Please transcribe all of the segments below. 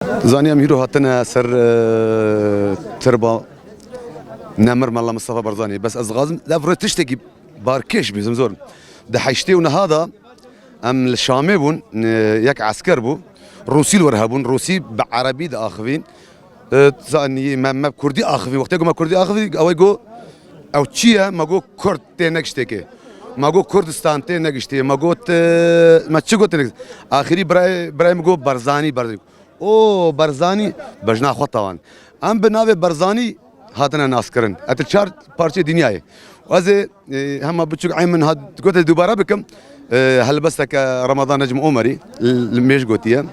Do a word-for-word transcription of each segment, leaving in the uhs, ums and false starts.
Zanî em hîro hatine ser, e, tirba Nemir Mela Mistefa Barzanî. Bes ez dixwazim ev rê tiştekî barkêş bî, zimzor. Di heştê û neha de em li Şamê bûn, e, yek esker bû. Rûsî li wir hebûn, Rûsî bi erebî diaxivîn. E, zanî me, me kurdî axivîn. Wextê ku me kurdî axivî, ew ê got, ew çi ye? Me got, Kurd tê ne giştêkê. Me got, Kurdistan tê ne giştê. Me got, e, me çi got tê ne giştê? Axirî birayê, birayê min got, Barzanî, Barzanî. O Barzanî, bejna xwe tawan. Em bi navê Barzanî hatine naskirin. Etir çar parçeyê dinyayê. Ez ê, e, hema biçûk eyn min hat, gote dubare bikim. E, helbesteke Ramadan Necm Omerî li, li mêj gotiye.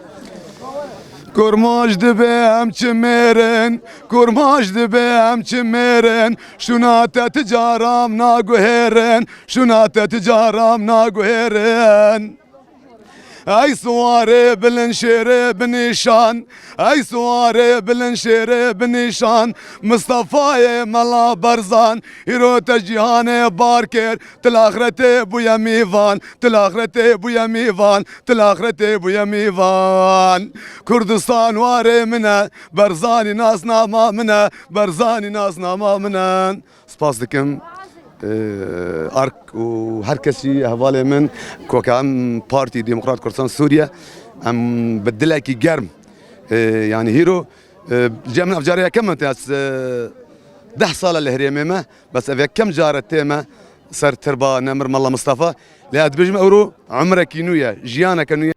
Kurmaş dibe em çi mêrin, kurmaş dibe em çi mêrin, şuna te ti caram naguhêrin, şuna te ti caram naguhêrin. Ey siwarê bilind şêrê bi nîşan, ey siwarê bilind şêrê bi nîşan, Mistefayê Mela Barzan, îro te cîhanê bar kir, til axretê bûye mîvan, til axretê bûye mîvan, til axretê bûye mîvan. Kurdistan warê min e, Barzanî nasnama min e, Barzanî nasnama min e. Spas dikim, e, Ark û her kesî, hevalê min, ku em Partî Demokrat Kurdistan Sûriye, em bi dilekî germ, e, yanî hîro, e, cem ev carê yekem min tê, ez, e, deh sala li herêmê me, bes ev yekem care tê me ser tirba Nemir Mela Mistefa. Lê ez dibêjim ewro umrekî nû ye, jiyaneke nû ye.